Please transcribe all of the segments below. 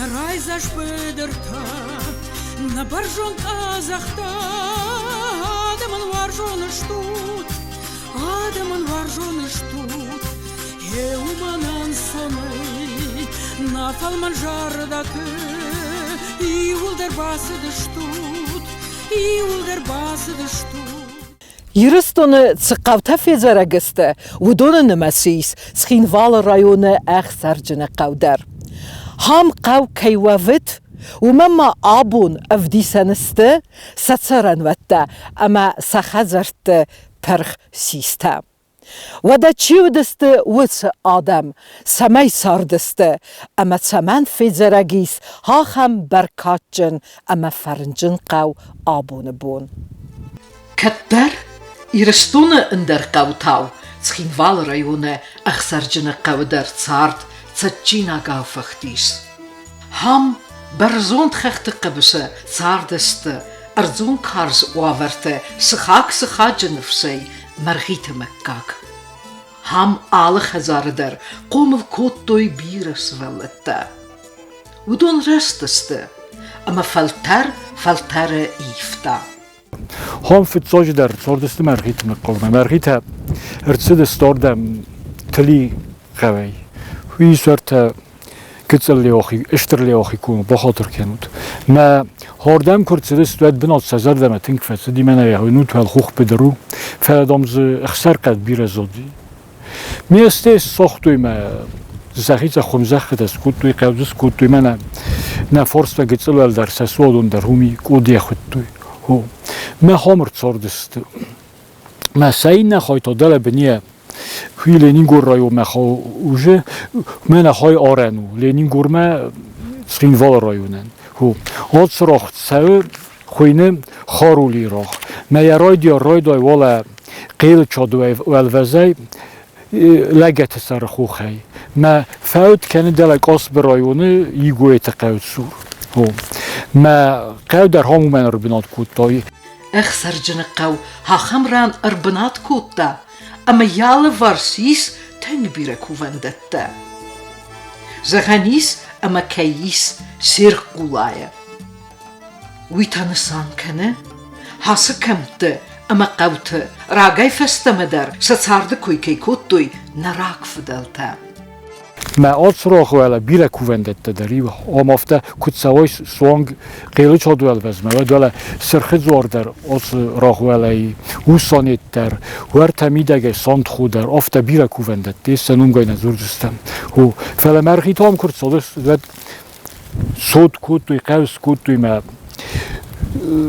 Нӕ райдзаст быдыртӕ, нӕ бӕрзонд къӕдзӕхтӕ, адӕмӕн уарзон стут, адӕмӕн уарзон стут. Гъе уымӕн ӕнцонӕй нӕ фӕлмӕн зӕрдӕты иууылдӕр бацыдыстут, иууылдӕр бацыдыстут. Ирыстоны цы хъӕутӕ федзӕрӕг сты, уыдоны нымӕцы ис Цхинвалы районы Ӕхсӕрджыны хъӕу дӕр. Хам хъӕу кӕй уӕвыд, уымӕн ма абон ӕвдисӕн сты сӕ цӕрӕнуӕттӕ ӕмӕ сӕ хӕдзӕртты пырх систӕ. Уӕдӕ чи уыдысты уыцы адӕм, цӕмӕй цардысты ӕмӕ цӕмӕн федзӕрӕг ис ахӕм бӕркадджын ӕмӕ фӕрнджын хъӕу абоны бон? Кӕддӕр Ирыстоны ӕндӕр хъӕутау Цхинвалы районы Ӕхсӕрджыны хъӕуы дӕр цард цӕджджинагау фыхтис. Ам бӕрзонд хӕхты хъӕбысы цардысты ӕрдзон карз уавӕрты сыхаг сыхаджы ныфсӕй Мӕргъиты мыггаг. Ам алы хӕдзары дӕр хъомыл кодтой бирӕ сывӕллӕттӕ. Уыдон рӕзтысты, ӕмӕ фӕлтӕр фӕлтӕры ивта. Хом фыццаджыдӕр цардысты Мӕргъиты мыггагмӕ. Мӕргъитӕ ӕрцыдысты ардӕм Тыли хъӕуӕй. Уый сӕртӕ гыццыл Леохи, стыр Леохи комы бахатыр кӕнут. Мӕ хордӕм куы рцыдысты, уӕд бынат сӕ зӕрдӕмӕ тынг фӕцыди, мӕнӕ йӕ уӕлхох быдыр у, фӕлӕ дам дзы ӕхсӕрхъӕд бирӕ зылди. Ме сте ссогътой мӕ сӕхицӕн хуымзӕххытӕ скодтой, хъӕвдзы скодтой мӕнӕ нӕ форстӕ гыццыл ӕлдар сӕ суадон дӕр уыми къодийӕ хуыдтой. Хо. Мӕ хомыр цардысты. Мӕ сӕ иннӕ хай та дӕлӕ бынийӕ Хуи Ленингор районмӕ уже мӕнӕ хай арӕн у Ленингормӕ Цхинвалы районӕн. Хо. Ацырагъ цӕуы хуыйны Харули рагъ. Мӕ йӕ райдиа райдай уалӕ Хъелы уӕлвӕзӕй лӕгӕты сӕры хохӕй. Мӕ фӕуд кӕны дӕлӕ Къосбы районы Игоеты хъӕуы цур. Мӕ хъӕу дӕр хом уымӕн ӕрбынат кодта. Ӕхсӕрджыны хъӕу ахӕм ран ӕрбынат кодта, ӕмӕ йӕ алыварс ис тынг бирӕ кувӕндӕттӕ. Зӕгъӕн ис, ӕмӕ кӕй ис Серхъулайы. Уый та нысан кӕны, ацы кӕмтты ӕмӕ хъӕуты рагӕй фӕстӕмӕ дӕр сӕ царды кой кӕй кодтой нӕ рагфыдӕлтӕ. Мӕ ацырох уӕлӕ бирӕ кувӕндӕттӕ дӕр и, ом афтӕ куыд цӕуой суанг Хъелычод уӕлвӕзмӕ, уӕд уӕлӕ Сырхы дзуар дӕр ацы рагъуӕлӕй, Усанет дӕр, уӕртӕ мидӕгӕй Сантху дӕр, афтӕ бирӕ кувӕндӕттӕ ис, сӕ номгай нӕ дзурдзыстӕм. Фӕлӕ Мӕргъитӕм куы рцыдысты, уӕд цот кодтой, хъӕу скодтой мӕ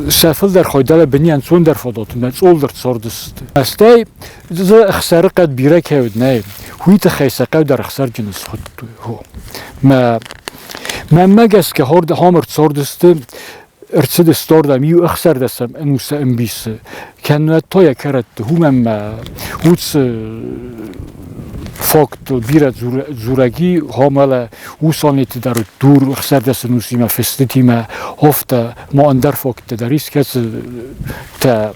сӕ фылдӕр хай дӕлӕ быни ӕнцондӕр фадат мӕ цъолдӕр цардысты. Стӕй дзы ӕхсӕры хъӕд бирӕ кӕй уыд, нӕй, уый тыххӕй сӕ хъӕу дӕр ӕхсӕрджын схуыдтой. Мӕ мӕнмӕ гӕсгӕ хамыр цардысты ӕрцыдысты ардӕм иу ӕхсӕрдӕсӕм ӕнусы ӕмбисы, кӕннод та йӕ кӕрӕтты уымӕн мӕ уыцы факттыл бирӕ дзурӕги гъомӕлӕ усанеты дӕр дур ӕхсӕрдӕс ӕнусимӕ фыстытимӕ афтӕ ма ӕндӕр факттӕ дӕр ис, кӕцытӕ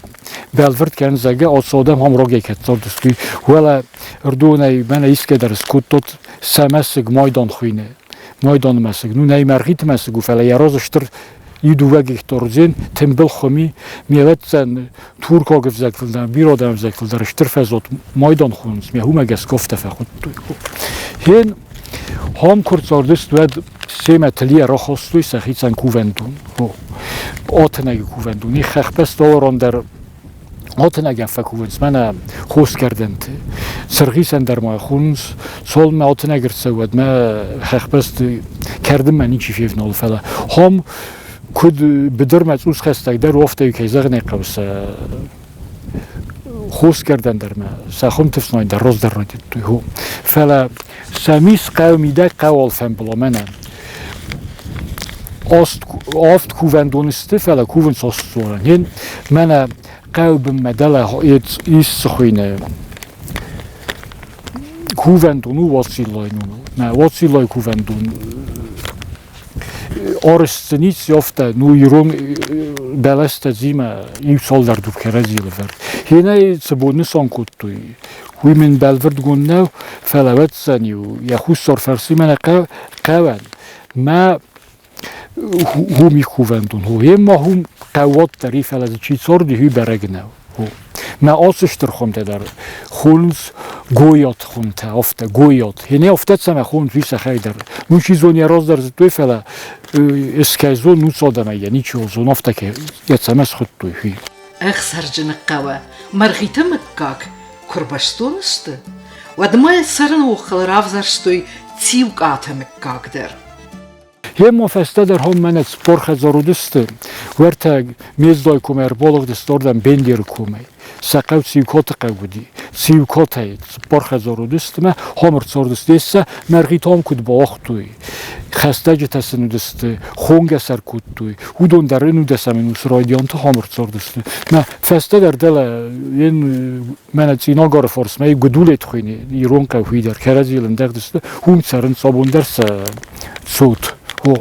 бӕлвырд кӕнынц, зӕгъгӕ, ацы адӕм ам рагӕй кӕд цардысты. Уӕлӕ ӕрдонӕй мӕнӕ искӕй дӕр скодтат сӕ мӕсыг Майдан хуыйны. Майданы мӕсыг. Ну, нӕй Мӕргъиты мӕсыг у, фӕлӕ йӕ разы стыр иу дыууӕ гектар уыдзӕн, тымбыл хуыми, ме ӕвӕццӕн туркаг ӕвзӕгтыл дӕр, бирӕ адӕмы ӕвзӕгтыл дӕр стыр фӕзуат Майдан хонынц, ме уымӕ гӕсгӕ афтӕ фӕхуыдтой. Хен хом куы рцардысты, уӕд семӕ тылийӕ рахастой сӕхицӕн кувӕндон. Атынӕгы кувӕндон. Их хӕхбӕсты алыран дӕр Алтынӕгӕн фӕкувынц мӕнӕ хосгӕрдӕнты. Цыргъисӕн дӕр ма хонынц, цалынмӕ алтынӕг ӕрцӕуы, уӕдмӕ хӕхбӕсты кӕрдынмӕ ничи февналы, фӕлӕ хом куыд быдырмӕ цъус хӕстӕгдӕр у, афтӕ кӕй зӕгъын ӕй хъӕуы, сӕ хосгӕрдӕн дӕр ма сӕ хуымты фснайын дӕр раздӕр райдыдтой. Фӕлӕ сӕ мис хъӕуы мидӕг хъӕуы алфӕмбыла мӕнӕ Авд кувӕндоны сты, фӕлӕ кувынц аст дзуарӕн. Мӕнӕ хъӕуы бынмӕ дӕлӕ ис цы хуыйны кувӕндон у Уациллайы номыл. Мӕ Уациллайы кувӕндон арӕзт дзы ницы афтӕ, ну ирон бӕлӕстӕ дзимӕ иу цалдӕр дур кӕрӕдзийыл ӕвӕрд. Хенӕй цы бон нысан кодтой, уый мын бӕлвырдгонд нӕу, фӕлӕ ӕвӕццӕн-иу йӕ хуссар фарсимӕ нӕ хъӕуӕн. Мӕ Хуми кувӕндон. Гъема хум хъӕуоддӕр и, фӕлӕ дзы чи цорди, уый бӕрӕг нӕу. Мӕ ацы стыр хуымтӕ дӕр хонынц гойот хуымтӕ, афтӕ гойот. Ене афтӕ цӕмӕ хонынц, уый сӕхӕй дӕр. Ну, чи зоны, йӕ раздӕр зыдтой, фӕлӕ искӕй зон, ну, адӕмӕй йӕ ничи зон, афтӕ кӕй йӕ цӕмӕ схуыдтой, уый. Ӕхсӕрджыны хъӕуы Мӕргъиты мыггаг куы рбӕстон сты, уӕд ма йӕ цӕрыны охыл равзӕрстой Циукъаты мыггаг дӕр. Гъема фӕстӕдӕр хом мӕнӕ цыппор хӕдзар уыдысты, уӕртӕ Мездой комӕй ӕрбалыгъдысты уырдӕм Бендеры комӕй. Сӕ хъӕу Циукоты хъӕу уыди. Циукотӕй цыппор хӕдзар уыдысты мӕ хом ӕрцардысты. Сӕ Мӕргъитом куыд бауагътой, хӕстӕджытӕ сын уыдысты, хонгӕ сӕр кодтой, уыдон дӕр ӕнудӕсӕм ӕнусы райдианты хом ӕрцардысты. Мӕ фӕстӕдӕр дӕлӕ мӕнӕ Цъинагары фарсмӕ Гуыдулет хуыйны ирон хъӕу дӕр кӕрӕдзийыл ӕндӕгъдысты, уым цӕрынц абон дӕр сӕ цот. О.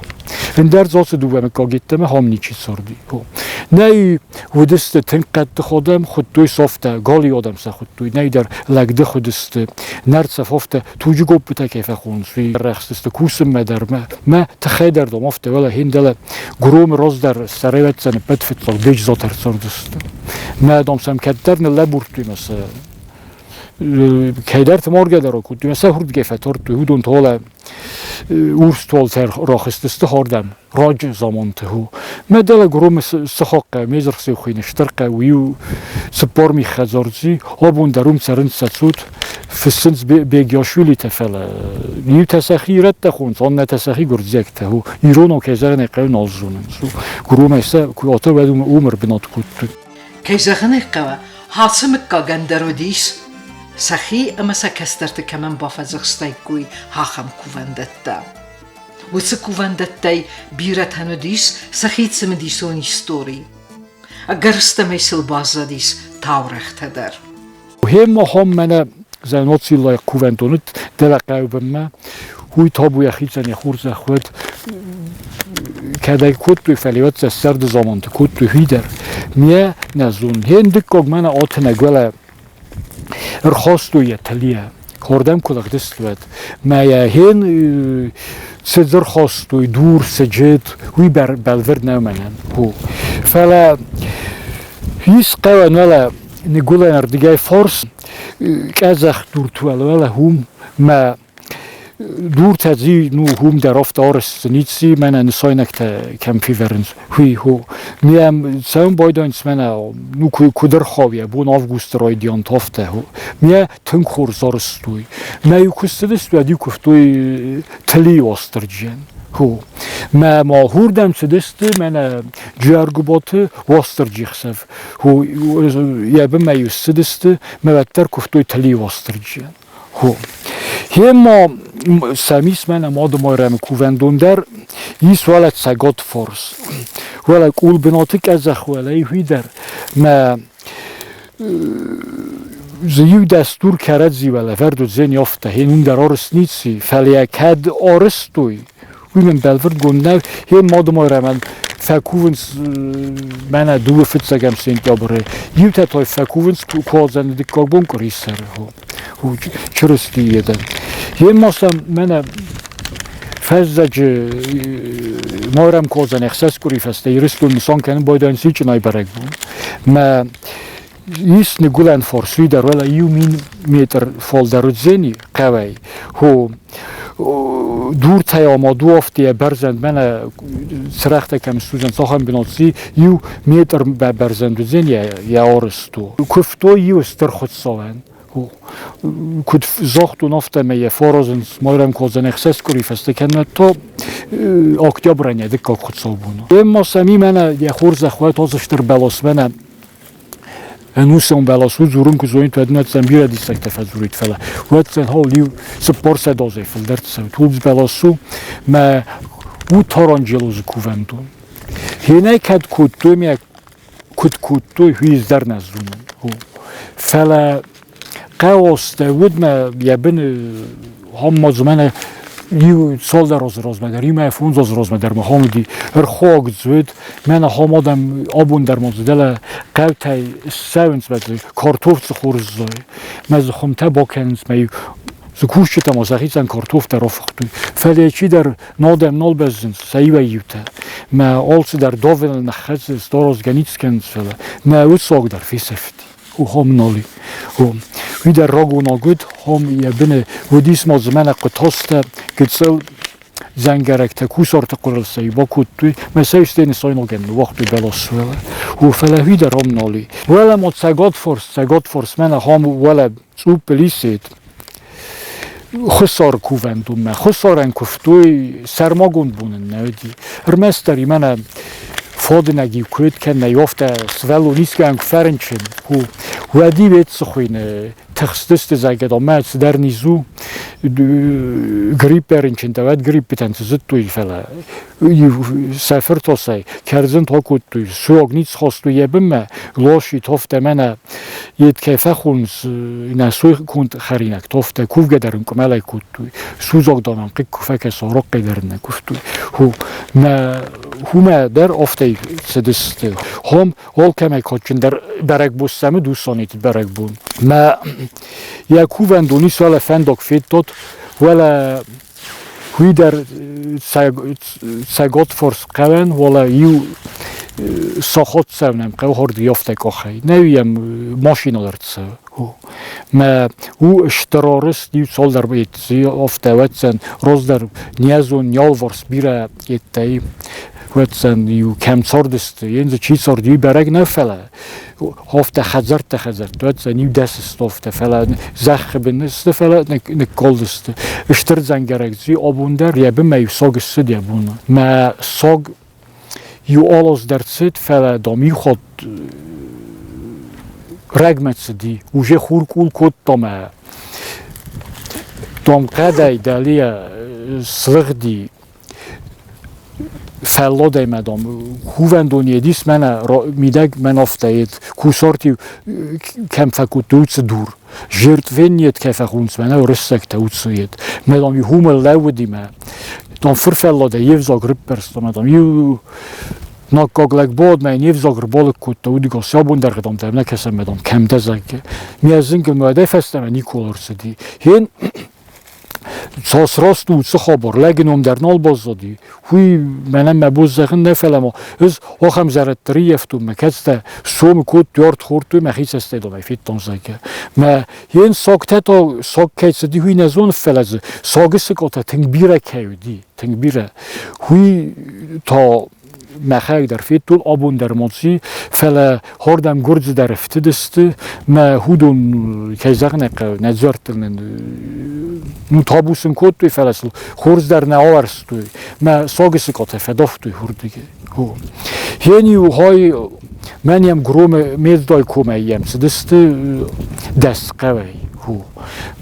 Ӕндӕр дзоцы дыууӕ мыггаг йеддӕмӕ хом ничи царди. О. Нӕй уыдысты тынг хъӕддых адӕм, хуыдтой софтӕ, галиу адӕм сӕ хуыдтой, нӕй дӕр лӕгдых уыдысты. Нарт сӕ фофтӕ туджы гоппытӕ кӕй фӕхонынц, уый рӕхстысты кусынмӕ дӕр мӕ тыххӕй дӕр дом афтӕ, уӕлӕ хин дӕлӕ Гуромы раздӕр сӕрӕвӕццӕн ӕппӕт фыццаг Беджызат ӕрцардысты. Мӕ дам сӕм кӕддӕр ныллӕбурдтой мӕ сӕ кӕйдӕрты маргӕ дӕр акодтой, мӕ сӕ хурдгӕ фӕтардтой, уыдон толӕ урс толтӕ рахызтысты хардӕм раджы заманты. Мӕ дӕлӕ Гуромы сыхаг хъӕу, Мезырхсы хуыйны стыр хъӕу, иу цыппор мих хӕдзардзи, абон дӕр уым цӕрынц сӕ цот, фыссынц Бегиашвилитӕ, фӕлӕ иутӕ сӕхи ирӕттӕ хонынц, аннӕтӕ сӕхи гуырдзиӕгтӕ. Иронау кӕй зӕгъын ӕй хъӕуы, нал зонынц. Гуромӕй сӕ куы атӕ, уӕд уым ӕрбынат кодтой. Кӕй зӕгъын ӕй хъӕуы, ацы мыггагӕн дӕр уыдис, сӕхи ӕмӕ сӕ кӕстӕрты кӕмӕн бафӕдзӕхстаиккой, ахӕм кувӕндӕттӕ. Уыцы кувӕндӕттӕй бирӕтӕн уыдис сӕхи цымыдисон истори. Ӕгӕрыстӕмӕй сыл баззадис таурӕгътӕ дӕр. Гъема хом мӕнӕ зӕноциллай кувӕндоны дӕлӕ хъӕубынмӕ, уый табу йӕхицӕн йӕ хорзӕх уӕд. Кӕдӕй кодтой, фӕлӕ уӕд сӕ сӕрды заманты кодтой уый дӕр. Ме нӕ зон. Хен дыккаг мӕнӕ атынӕг уӕлӕ ӕрхастой йӕ тылийӕ. Хордӕм куы лыгъдысты, уӕд. Мӕ йӕ хен цы дзы рхастой, дур, сыджыт, уый бӕлвырд нӕу мӕнӕн. Фӕлӕ ис хъӕуӕн уӕлӕ ныгуылӕнӕрдыгӕй фарс къӕдзӕх дуртуӕл уӕлӕ хум мӕ дуртӕ дзи ну хум дӕр офт арӕзт ници мӕнӕ нысайнӕгтӕ кӕм фивӕрынц хуй хо миӕм цӕуын байдайынц мӕнӕ ну куыд ӕрхауйа бон августы райдиан тафтӕ хо миӕ тынг хорз арӕзтой мӕ иу куы цыдысты уӕд иу куывтой тылийы Уастырджийӕн хо мӕ ма хурдӕм цыдысты мӕнӕ Джиаргуботы Уастырджи хсӕв йӕ бынмӕ-иу ссыдысты мӕ уӕддӕр куывтой Тылийы Уастырджийӕн. Гъема сӕм ис мӕнӕ Мады Майрӕмы кувӕндон дӕр, ис уӕлӕ Цӕгат фарс. Уӕлӕ къулбынаты къӕдзӕх уӕлӕ уый дӕр. Мӕ дзы иу дӕстур кӕрӕдзи уӕлӕ вӕрд уыдзӕни афтӕ, хе нун дӕр арыст ници, фӕлӕ кӕд арыстой, уый мын бӕлвырдгонд нӕу. Йе Мады Майрӕмӕн фӕкувынц мӕнӕ дыууӕ фыццӕгӕм сентябры. Иутӕ та фӕкувынц куадзӕны дыккаг бон къуырисӕры. Чырыстийы дӕр. Йе ма сӕм мӕнӕ фӕззӕджы Майрӕм кодзӕн ӕхсӕз къуыри фӕстӕ Ирыстон нысан кӕнын байдайынц Ичъынайы бӕрӕгбон. Мӕ ис ныгуылӕн фарс, уый дӕр уӕлӕ иу мин метр фалдӕр уыдзӕни хъӕуӕй. Хо дуртӕй амад у афтӕ бӕрзӕнд, мӕнӕ цырӕгътӕ кӕм судзынц, ахӕм бынат си иу метр бӕрзӕнд уыдзӕн йӕ арӕзт у. Куывтой иу стыр хуыцауӕн. Куыд загътон, афтӕмӕй йӕ фӕаразынц Майрӕм кодзӕн ӕхсӕз къуыри фӕстӕ, кӕннод та октябрӕн йӕ дыккаг хуыцаубон. Ма сӕм мӕнӕ йӕ хорзӕх уӕд ацы стыр бӕлас мӕнӕ ӕнусон бӕлас у, дзурын куы зонид, уӕд нӕ бирӕ диссӕгтӕ фӕдзурид, фӕлӕ уӕд хол иу 400 азӕй фылдӕр цӕуы. Тулдз бӕлас у, мӕ у Таранджелозы кувӕндон. Хенӕй кӕд кодтой, мӕ куыд кодтой, уый дӕр нӕ зонын. Фӕлӕ хъӕуостӕ уыд мӕ йӕ быны хоммодз мӕнӕ иу цалдӕр азы размӕ дӕр, иу мӕ фондз азы размӕ дӕр ма хом уыди ӕрхуаг дзуд, мӕнӕ хом адӕм абон дӕр ма дзы дӕлӕ хъӕутӕй ссӕуынц мӕ дзы картоф дзы хорз зайы, мӕ дзы хуымтӕ бакӕнынц мӕ иу. Цы кусджытӕ ма сӕхицӕн картоф дӕр афыхтой, фӕлӕ чидӕр нодӕм нал бӕззынц сӕ иуӕй-иутӕ. Мӕ алцыдӕр давыныл ныххӕцыд, старозгӕ ницы скӕнынц, фӕлӕ мӕ уыцаг дӕр фесӕфти. Хом нал и. Уый дӕр рагонаг уыд, хом йӕ быны уыдис ма дзы мӕнӕ хъуытазтӕ, гыццыл дзӕнгӕрӕгтӕ кусарты хъуырыл сӕ бакодтой, мӕ сӕ стӕй нысайнагӕн ныууагътой бӕласуӕлӕ. О, фӕлӕ уый дӕр ам нал и. Уӕлӕ ма Цӕгатфарс, Цӕгатфарс мӕнӕ хом уӕлӕ цъуппыл исет. Хуссар кувӕндонмӕ. Хуссарӕн куывтой, сӕрмагонд бон ын нӕ уыди. Ӕрмӕстдӕр имӕнӕ фадынӕг-иу куы уыд, кӕнӕ афтӕ сывӕллон искӕйӕн куы фӕрынчын, уӕд-иу ӕд цы хуыйны, тыхстысты, зӕгъгӕ, дам, мӕ цыдӕр низ у, грипп ӕрынчынтӕ, уӕд гриппытӕн цы зыдтой, фӕлӕ сӕ фыртосӕй кӕрдзын кодтой, суаг ницы хастой йӕ бынмӕ, лоши, тофтӕ мӕнӕ йед кӕй фӕхонынц, нӕ сойконд хӕринаг, тофтӕ кувгӕ дӕр ын къуымӕлӕй кодтой, судзаг донӕн хъыг куы фӕкӕса, арахъхъӕй дӕр ын нӕ куывтой. Ху, мӕ хумӕ дӕр афтӕ цыдысты. Хом алкӕмӕй кадджындӕр бӕрӕгбон сӕмы дусонит бӕрӕгбон. Мӕ йӕ кувӕндон ис уӕлӕ фӕндаг федтот, уӕлӕ Уый дӕр Цӕгатфарс хъӕуӕн, уӕлӕ иу сахат цӕуынӕм хъӕуы хордгӕфтӕ къахӕй. Нӕ йӕм машинӕ дӕр цӕуы. Мӕ у стыр арыст, иу цалдӕр афтӕ ӕвӕццӕн, раздӕр не зон, не алварс бирӕ йедтӕй ӕвӕццӕн иу кӕм цардысты, йен дзы чи цард, уый бӕрӕг нӕ, фӕлӕ афтӕ хӕдзӕрттӕ хӕдзӕрттӕ, ӕвӕццӕн иу дӕс афтӕ, фӕлӕ зӕххы бын сты, фӕлӕ ныккалдысты. Стыр дзӕнгӕрӕг дзы абон дӕр йӕ бынмӕ иу сог ссыд йӕ бон. Мӕ сог иу алаз дӕр цыд, фӕлӕ дам иу хатт рӕгмӕ цыди, уже хур къул кодта мӕ дам хъӕдӕй дӕлийӕ слыгъди фӕлладӕй мӕ дам кувӕндони едис мӕнӕ мидӕг мӕн афтӕ ед кусарти кӕм фӕкодтой уыцы дур жертвенниет кӕй фӕхонынц мӕнӕ уырыссӕгтӕ уыцы ед мӕ дам иу лӕууыди мӕ дам фырфӕлладӕй йе взаг рыппӕрста мӕ дам иу наккаг лӕг бад мӕ не взаг ӕрбалыг кодта уыдыгал сӕ абон дӕр дам дӕм нӕ кӕсӕм мӕ дам кӕм дӕ зӕгъгӕ ме зынгыл мӕ уӕдӕй фӕстӕмӕ никуал ӕрцыди хен Цас раст у уыцы хабар, лӕджы ном дӕр нал баззади, уый мӕнӕн мӕ бон зӕгъын нӕ, фӕлӕ ма ӕз ахӕм зӕрӕдты рыййӕфтон, мӕ кӕцытӕ сомы кодтой, ард хордтой, мӕхи цӕстӕй донӕй федтон, зӕгъгӕ. Мӕ йын сагтӕ та саг кӕй цыди, уый нӕ зоны, фӕлӕ дзы сагы сыкъатӕ тынг бирӕ кӕй уыди, тынг бирӕ, уый та мӕхӕг дӕр федтон, абон дӕр ма ци, фӕлӕ хордӕм гуырдзы дӕр ӕфтыдысты, мӕ худон, кӕй зӕгъын ӕй хъӕуы, нӕ дзуӕрттыл нын ну табу сын кодтой, фӕлӕ сыл хорз дӕр нӕ ауӕрстой, мӕ сагы сыкъатӕ фӕдавтой хурдыгӕй. Хен-иу хай мӕн йӕм Громы Мездой комӕй йӕм цыдысты дӕс хъӕуӕй.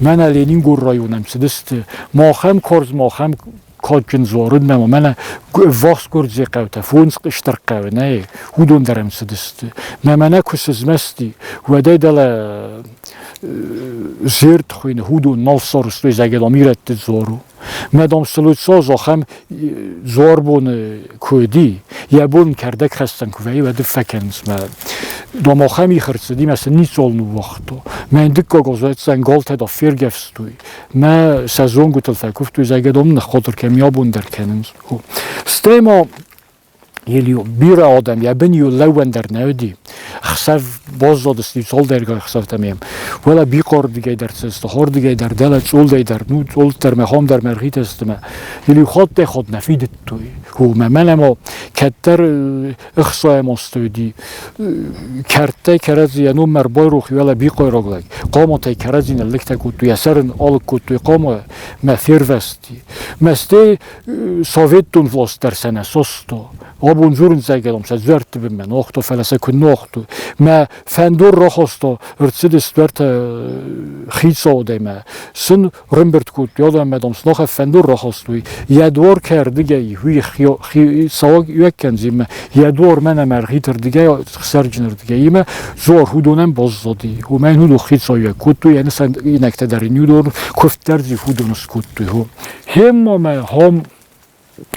Мӕнӕ Ленингор районӕм цыдысты. Махӕм карз, махӕм кадджын дзуарын нӕма, мӕнӕ ӕввахс гуырдзыйы хъӕутӕ, фондз стыр хъӕуы нӕй, уыдон дӕр ӕм цыдысты. Мӕ мӕнӕ куы сызмӕсти, уӕдӕй дӕлӕ зерд хуыйны, уыдон нал сарӕзтой, зӕгъгӕ, дам, ирӕтты дзуар у. Мӕ, дам, сылуцоз ахӕм дзуарбоны куы уыди, йӕ бон кӕрдӕг хӕссӕн куы вӕййы, уӕд фӕкӕнынц мӕ. Дам, ахӕм их ӕрцыди, мӕ сын ницуал ныууагъта. Мӕ дыккаг аз ӕцӕг галтӕ да фергӕвстой. Мӕ сӕ зонгуытыл фӕкуывтой, зӕгъгӕ, дам, ныххатыр кӕн, абон дӕр кӕнынц. Стӕй ма Елио бирӕ адӕм, йӕ бын-иу лӕууӕн дӕр нӕ уыди. Ӕхсӕв баззадысты цалдӕргай ӕхсӕвтӕм йӕм. Уӕлӕ бихъордыгӕй дӕр цысты, хордыгӕй дӕр, дӕлӕ цъулдӕй дӕр, ну цъулд дӕр мӕ, хом дӕр мӕ ӕрхитысты мӕ. Елиу хаттӕй-хатт нӕ фидыдтой. Хо мӕ мӕнӕ ма кӕддӕр ӕхсайӕм азты уыди. Кӕрдтӕй кӕрӕдзи йӕ номмӕ ӕрбайрох уӕлӕ бихъойраг лӕг. Хъаматӕй кӕрӕдзи ныллыгтӕ кодтой, йӕ сӕр ын алыг кодтой хъама мӕ фервӕзти. Мӕстӕй советтон власть дӕр сӕ нӕ состо. Абон дзурынц ӕгӕрон сӕ дзуӕртты бынмӕ ногъто, фӕлӕ сӕ куы ногъто. Мӕ фӕндор рахаста ӕрцыдысты уӕртӕ хицауадӕй мӕ сын рымбырд кодтой адӕммӕ, дам, сынахӕ фӕндор рахастой. Йӕ дуар кӕрдыгӕй, уый цӕуӕг иуӕг кӕндзимӕ, йӕ дуар мӕнӕ мӕргъитырдыгӕй, хсӕрджынырдыгӕй имӕ дзуар уыдонӕн баззади. Уымӕн уыдон хицауиуӕг кодтой, йӕ нысайнӕгтӕ дӕр ын уыдон куывд дӕр дзы уыдон скодтой. Хеммомӕ хом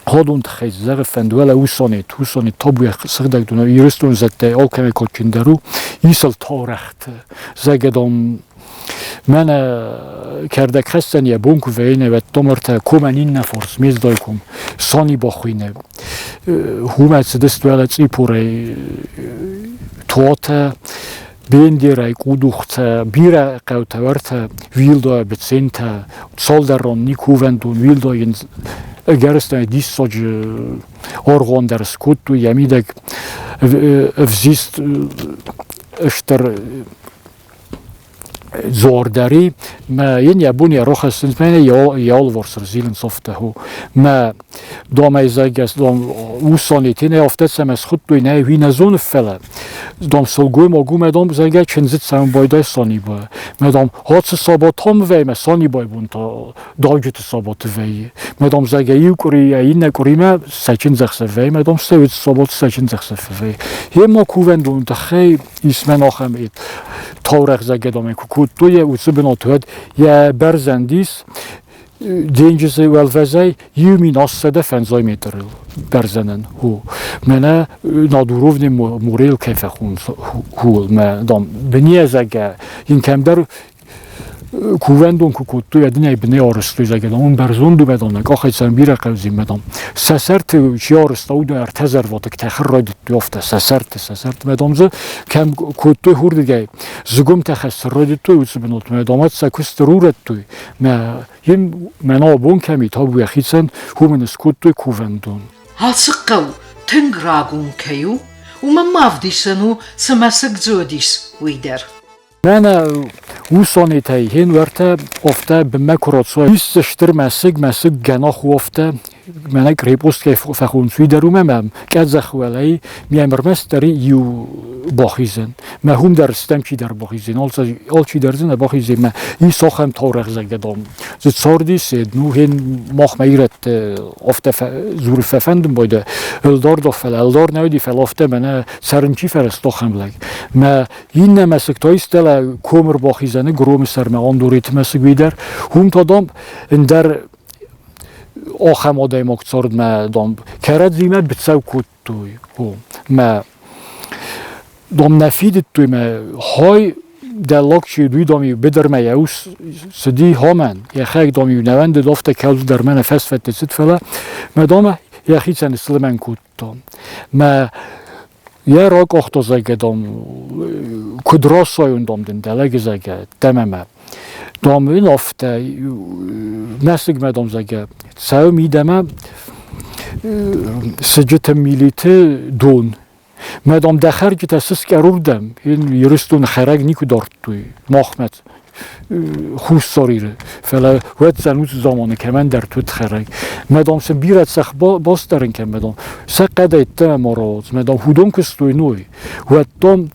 ходун тыххӕй зӕгъы фӕнд уӕлӕ усонет, усонет табуйаг сыгъдӕг дуне Ирыстоны зӕдтӕй алкӕмӕй кадджындӕр у, ис ыл таурӕгъты, зӕгъгӕ, дам, Мӕнӕ кӕрдӕгхӕссӕн йӕ бон куы вӕййы, уӕд томартӕ комӕн иннӕ фарс, Мездой ком, Сони бахуыйны. Уымӕ цыдысты уӕлӕ Цъипурӕй Туатӕ, Бендерӕй Къудухтӕ, бирӕ хъӕутӕ уӕртӕ Вилдойӕ Быцентӕ, цалдӕр ран кувӕндон Вилдойы ӕгӕрыстӕмӕй диссаджы аргъуан дӕр скодтой, йӕ мидӕг ӕвзист стыр дзордӕри мӕ йын йӕ бон йӕ рохӕссынц мӕнӕ йӕ алыварс ӕрзилынц афтӕ хо мӕ домӕй зӕгъгӕ дом усонети нӕ афтӕ цӕмӕ схуыдтой нӕ уый нӕ зоны фӕлӕ дом сылгоймаг у мӕ дом зӕгъгӕ чындзыд цӕуын байдайы Сонибайы мӕ дом ацы сабатон вӕй мӕ Сонибайы бон та давджыты сабаты вӕййы мӕ дом зӕгъгӕ иу къуыри иннӕ къуыримӕ сӕ чындзӕхсӕв вӕййы мӕ дом ссӕуы сабаты сӕ чындзӕхсӕв вӕййы йемӕ кувӕндоны тыххӕй исмӕн ахӕм таурӕгъ зӕггӕдомӕй куы кодтой, уыцы бынаты уӕд йӕ бӕрзӕнд ис денджызы уӕлвӕзӕй 1850 метрыл бӕрзӕнӕн ху. Мӕнӕ над уровне морел кӕй фӕхунц хул мӕ дам быне зӕггӕ ин кӕмдӕр кувӕндон куы кодтой, ӕдынӕй бынӕй арӕзтой, зӕгъгӕ, уым бӕрзонд у мӕдон, къахӕй цӕм бирӕ хъӕудзи мӕдон. Сӕ сӕрты чи арӕзта, уыдон ӕртӕ зӕрватыкк тӕхын райдыдтой афтӕ, сӕ сӕрты, сӕ сӕрты мӕдон дзы кӕм кодтой хурдыгӕй, зыгуымтӕ хӕссын райдыдтой уыцы бынатмӕ, мӕдон сӕ куыст рурӕдтой, мӕ йын мӕнӕ абон кӕм и, табу йӕхицӕн, уым ын скодтой кувӕндон. Ацы хъӕу тынг рагон кӕй у, уымӕн ма ӕвдисӕн у, цы мӕсыг дзы уыдис, уый дӕр. Мӕнӕ усонетӕй хин уӕртӕ офтӕ бынмӕ куы рацуай. Ис дзы стыр мӕсыг, мӕсыг гӕнах у офтӕ. Мӕнӕ крепост кӕй фӕхонынц, уый дӕр уымӕ мӕм къӕдзӕх уӕлӕй мӕм ӕрмӕстдӕр иу бахизӕн. Мӕ хуым дӕр стӕм чидӕр бахизен, алчидӕр дзы нӕ бахизен. Мӕ ис ахӕм таурӕгъзӕггӕ дам. Дзы цардис, ну хен махмӕ ирӕтты афтӕ дзуры фӕфӕндын байдӕ. Ӕлдар дӕр фӕлӕ ӕлдар нӕ уыди, фӕлӕ афтӕ мӕнӕ цӕрын чи фӕрӕзта ахӕм лӕг. Мӕ Иннӕ мӕсыг та истӕлӕ комы рбахизӕны Громы сӕрмӕ Андориты мӕсыг уый дӕр. Уым та, дам, ӕндӕр ахӕм адӕймаг цардмӕ, дам, кӕрӕдзимӕ быцӕу кодтой. О, мӕ, дам, нӕ фидыдтой мӕ хай дӕллаг чи уыд, уый, дам-иу быдырмӕ йӕ ус цыди хамӕн, йӕхӕг, дам-иу нӕ уӕндыд, афтӕ кӕуыл дӕр мӕ нӕ фӕсфӕдты цыд, фӕлӕ мӕ, дам, йӕхицӕн слымӕн кодта. Мӕ Йӕ ракъахта, зӕгъгӕ, дам, куыд расайон, дам, дын дӕ лӕг, зӕгъгӕ, дӕмӕмӕ. Дам, ын афтӕ, мӕсыгмӕ, дам, зӕгъгӕ, цӕуы мидӕмӕ сыджыты милиты дон. Мӕ, дам, дӕ хӕрджытӕ сыскъӕрурдӕм, Ирыстоны хӕрӕг никуы дардтой махмӕ Хуссар Иры, фӕлӕ уӕд уыцы заманы кӕмӕндӕр уыд хӕрӕг. Мӕ дам сын бирӕ цӕхх басдӕрын кӕн, мӕ дам, сӕ хъӕдӕйттӕ ма рауадз, мӕ дам, уыдон куы стой ной, уӕд дам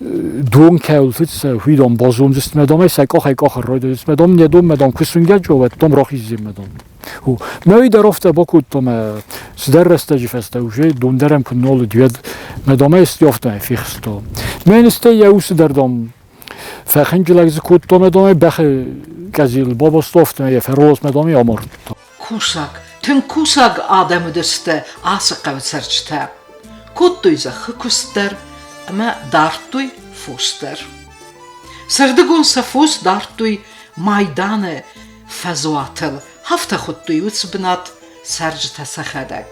дон кӕуылты цӕуы, уый дам базондзысты, мӕ дам ӕй сӕ къахӕй къахы райдайдзысты, мӕ дам, не дон, мӕ дам, куы суынгӕджы уа, уӕд дам рахиздзӕн, мӕ дам. Мӕ уый дӕр афтӕ бакодта, мӕ цыдӕр рӕстӕджы фӕстӕ уже дон дӕр ӕм куы нал уыд, уӕд мӕ дам ӕй афтӕ фехста. Мӕ стӕй йӕ усы дӕр дам Фӕхынджылӕг дзы кодта мӕ домӕй бӕхы къӕдзил бабастовтӕ йӕ фӕролос мӕ домӕй амардта. Кусӕг, тынг кусӕг адӕм уыдысты ацы хъӕуы цӕрджытӕ. Кодтой зӕххы куыст дӕр ӕмӕ дардтой фос дӕр. Сӕрдыгон сӕ фос дардтой Майданы фӕзуатыл, афтӕ хуыдтой уыцы бынат цӕрджытӕ сӕхӕдӕг.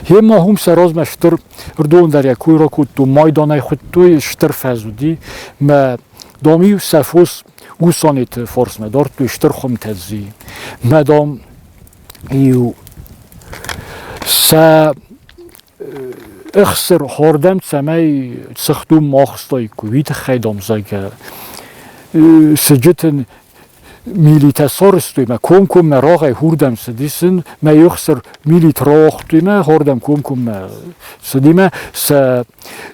Гъема уым сӕ размӕ стыр рдон дӕр йӕ кой ракодтой, майданӕй хуыдтой, стыр фӕз уыди. Мӕ дам-иу сӕ фос Усанеты фарсмӕ дардтой стыр хуымтӕ дзи. Мӕ дам иу сӕ ӕхсыр хордӕм цӕмӕй цыхтум ма ахстаиккой, уый тыххӕй дам, зӕгъгӕ, сыджытын милитӕ сарӕзтой мӕ комкоммӕ рагъӕй хурдӕм цыдисын, мӕ ехсыр милит рауагътой мӕ хордӕм комкоммӕ цыди мӕ сӕ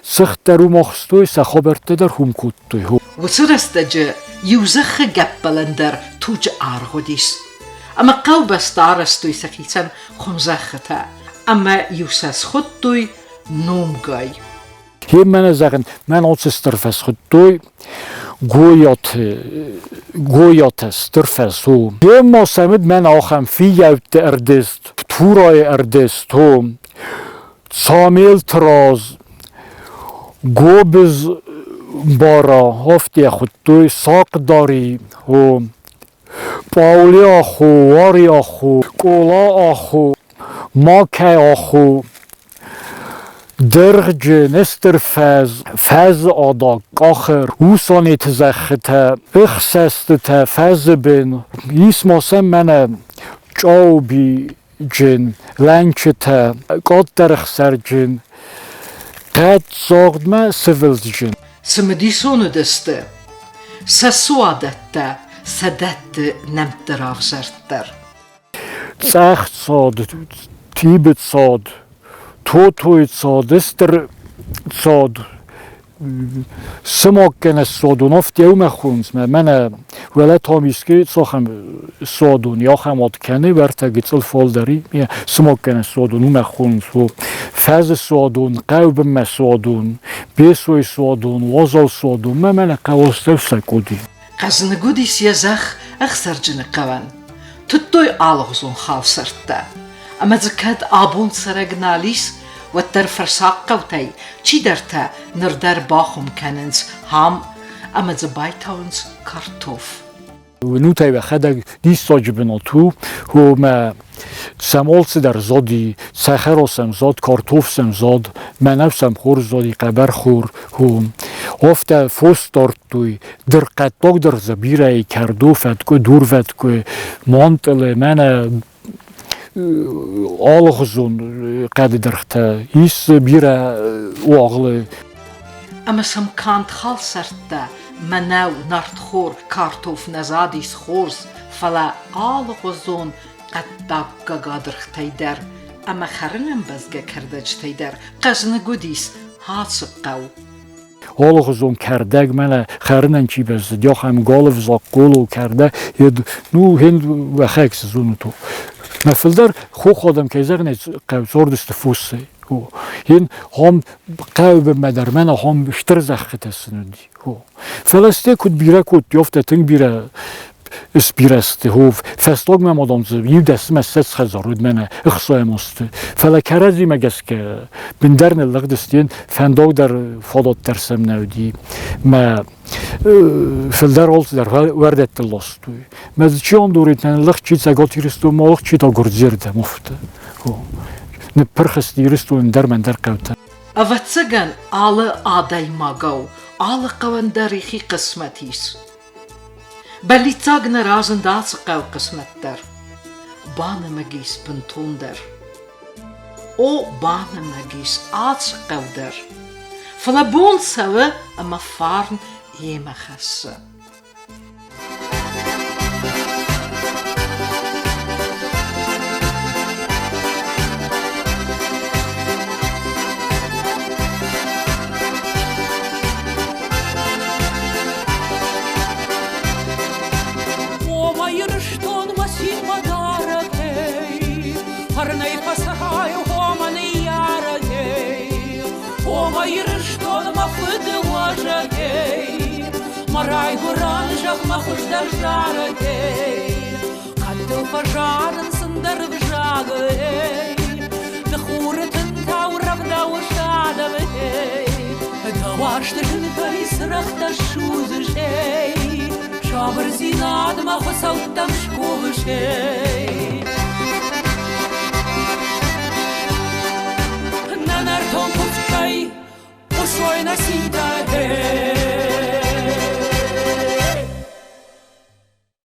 цыхт дӕр уым ахстой, сӕ хабӕрттӕ дӕр уым кодтой. Уыцы рӕстӕджы иу зӕххы гӕппӕлӕн дӕр туджы аргъ уыдис. Ӕмӕ хъӕубӕстӕ арӕзтой сӕхицӕн хуымзӕххытӕ ӕмӕ-иу сӕ схуыдтой номгай. Мӕнӕ зӕгъын, мӕн оцы стыр фӕсхуыдтой Гойаты, Гойатӕ стыр фӕс у. Ема сӕмыд мӕн ахӕм фиййӕутты ӕрдест, Турайы ӕрдест у, Цамелты раз, Гобыз. Бара афтӕ хуыдтой Сахъдари, о Пъаули аху, Уари аху, Къола аху, Макӕ аху, Дыргъджын, стыр фӕз, фӕзы адаг, къахыр, усанеты зӕххытӕ, ӕхсӕстытӕ, фӕзы бын. Ис ма сӕм мӕнӕ чъаубиджын, лӕнчытӕ, къаддӕр ӕхсӕрджын, хъӕддзагъдмӕ сывылдзджын. Цымыдисон уыдысты сӕ суадӕттӕ, сӕ дӕтты нӕмтты равзӕрд дӕр. Цъӕх цад, Тибы цад, Тотойы цад, стыр цад, Сымаг кӕнӕ суадон афтӕ еумӕ хонунц мӕнӕ уӕлӕ Тамиски цахӕм суадон, ахӕм ад кӕны, уӕртӕ гыццыл фалдӕри сымаг кӕнӕ суадон уымӕ хонунц. Фӕзы суадон, хъӕубынмӕ суадон, Бесой суадон, уазал суадон, мӕ мӕнӕ хъӕуастӕу сӕ къоди. Хъӕзныг уыдис йӕ зӕхх Ӕхсӕрджыны хъӕуӕн. Тыдтой алыгъуызон халсӕрттӕ. Ӕмӕ дзы кӕд абон цӕрӕг нал ис, уӕддӕр фӕрсаг хъӕутӕй чидӕртӕ ныр дӕр бахуым кӕнынц хам ӕмӕ дзы байтауынц картоф. Уынут ӕй уӕхӕдӕг, диссаджы бынат у, омӕ сӕм алцыдӕр зади, цӕхӕра сӕм зад, картоф сӕм зад, мӕнӕу сӕм хорз зади, хъӕбӕрхор. Афтӕ фос дардтой, дырхъӕддаг дӕр дзы бирӕ и, кӕрдо фӕткъуы, дурвӕткъуы, мантъылы, мӕнӕ алыхуызон хъӕды дыргътӕ, ис дзы бирӕ уагълы. Ӕмӕ сӕм канд халсӕрттӕ, мӕнӕу, нартхор, картоф нӕ задис хорз, фӕлӕ алыгъуызон хъӕддаг гагадыргътӕй дӕр ӕмӕ хӕрынӕн бӕзгӕ кӕрдӕджытӕй дӕр хъӕзныг уыдис ацы хъӕу. Алыхуызон кӕрдӕг мӕнӕ хӕрынӕн чи бӕззыд, ахӕм галы взаг, хъоло кӕрдӕг, ну, хен уӕхӕг цы зонут. Мӕ фылдӕр хох адӕм кӕй зӕгъын хъӕуы цардысты фосӕй. Хен хом хъӕуы бынмӕ дӕр мӕнӕ хом стыр зӕххытӕ сын уыди. Фӕлӕ сте куыд бирӕ кодтой, афтӕ тынг бирӕ сбирӕ сты. Фӕстагмӕ ма дам дзы иу дӕсмӕ ссӕдз хӕдзар уыд мӕнӕ ӕхсайӕм азты. Фӕлӕ кӕрӕдзимӕ гӕсгӕ бындӕр ныллӕгдысты, фӕндаг дӕр фадат дӕр сӕм нӕ уыди. Мӕ фылдӕр алцыдӕр уӕрдӕттыл ластой. Мӕ дзы чи андурит ныллӕгъд, чи Цӕгат Ирыстонмӕ алыгъд, чи та Гуырдзыйы афтӕ. Ныппырх сты Ирыстоны дӕр мӕ ӕндӕр хъӕутӕ. Ӕвӕццӕгӕн, алы адӕймагау, алы хъӕуӕн дӕр йӕхи хъысмӕт ис. Бӕллиццаг нӕ разынд ацы хъӕуы хъысмӕт дӕр. Банымӕг ис бынтондӕр. О, банымӕг ис ацы хъӕу дӕр. Фӕлӕ бон цӕуы ӕмӕ фарн йемӕ хӕссы. О, Ирыстонмӕ цинмӕ дарӕгӕй, Фӕрнӕй фӕцӕрай, о, мӕ ныййарӕгӕй, О, мӕ Ирыстон, мӕ фыды уӕзӕгӕй, Мӕ райгуырӕн зӕхх мӕ хуыздӕр зарӕгӕй, Хъӕдтыл фӕзарынц ӕндӕр ӕвзагӕй, Ды хуры тынтау рӕвдауыс адӕмӕй, Дӕ уарзты зынтӕй цырӕгътӕ ссудзыс, эй, Сабырдзинадмӕ хуыцӕуттӕм скувыс, эй.